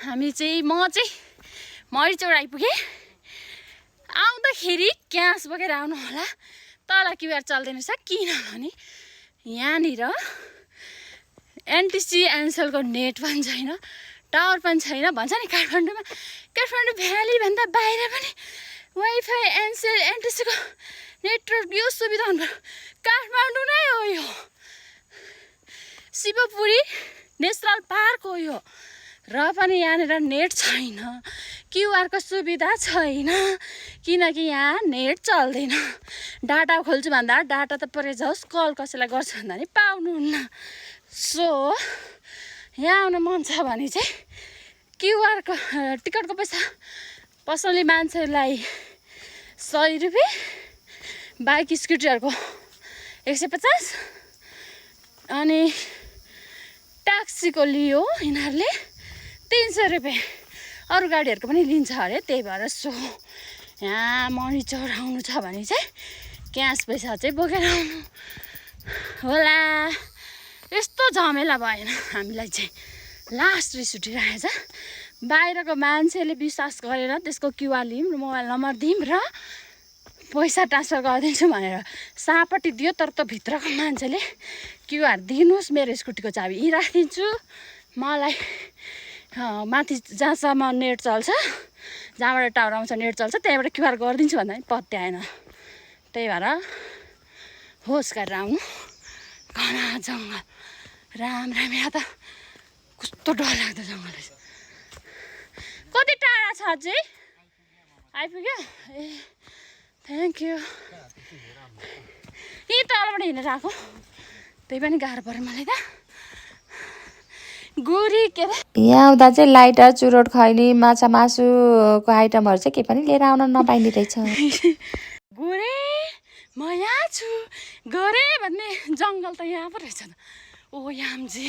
म चाहिँ मरिचौर आइपुगेँ। आउँदाखेरि क्यास बोकेर आउनु होला। तल क्युआर चल्दैन रहेछ किनभने यहाँनिर एनटिसी एनसेलको नेट पनि छैन, टावर पनि छैन भन्छ नि काठमाडौँमा। काठमाडौँ भ्यालीभन्दा बाहिर पनि वाइफाई एनसेल एनटिसीको नेटवर्क यो सुविधा हुनु काठमाडौँ नै हो। यो शिवपुरी नेसनल पार्क हो यो, र पनि यहाँनिर नेट छैन, क्युआरको सुविधा छैन किनकि यहाँ नेट चल्दैन। डाटा खोल्छु भन्दा डाटा त परे जाओस्, कल कसैलाई गर्छु भन्दा नि पाउनुहुन्न। सो यहाँ आउन मन छ भने चाहिँ क्युआरको टिकटको पैसा पसलले मान्छेलाई 100 रुपियाँ, बाइक स्कुटरहरूको 150, अनि ट्याक्सीको लियो यिनीहरूले 300 रुपियाँ। अरू गाडीहरूको पनि लिन्छ अरे, त्यही भएर सो यहाँ मरिचौर आउनु छ भने चाहिँ क्यास पैसा चाहिँ बोकेर आउनु होला। यस्तो झमेला भएन हामीलाई चाहिँ। लास्ट रिस उठिरहेछ। बाहिरको मान्छेले विश्वास गरेर त्यसको क्युआर लिउँ, मोबाइल नम्बर दिउँ र पैसा ट्रान्सफर गरिदिन्छु भनेर सापट्टि दियो, तर त भित्रको मान्छेले क्युआर दिनुहोस्, मेरो स्कुटीको चाबी यहीँ राखिदिन्छु, मलाई माथि जहाँसम्म नेट चल्छ, जहाँबाट टावर आउँछ नेट चल्छ त्यहाँबाट क्युआर गरिदिन्छु भन्दा पनि पत्याएन। त्यही भएर होस गरेर आउनु। घना जङ्गल, राम यहाँ त कस्तो डरलाग्दो जङ्गल रहेछ। कति टाढा छ अझै? आइपुग्यो? ए थ्याङ्क यू। यहीँ तलबाट हिँडेर आएको, त्यही पनि गाह्रो पऱ्यो मलाई त। गुरी के अरे यहाँ आउँदा चाहिँ लाइटर, चुरोट खैनी, माछा मासुको आइटमहरू चाहिँ केही पनि लिएर आउन नपाइने रहेछ। गुरे म यहाँ छु गरे भन्ने जङ्गल त यहाँ पो रहेछ। ओ यामजी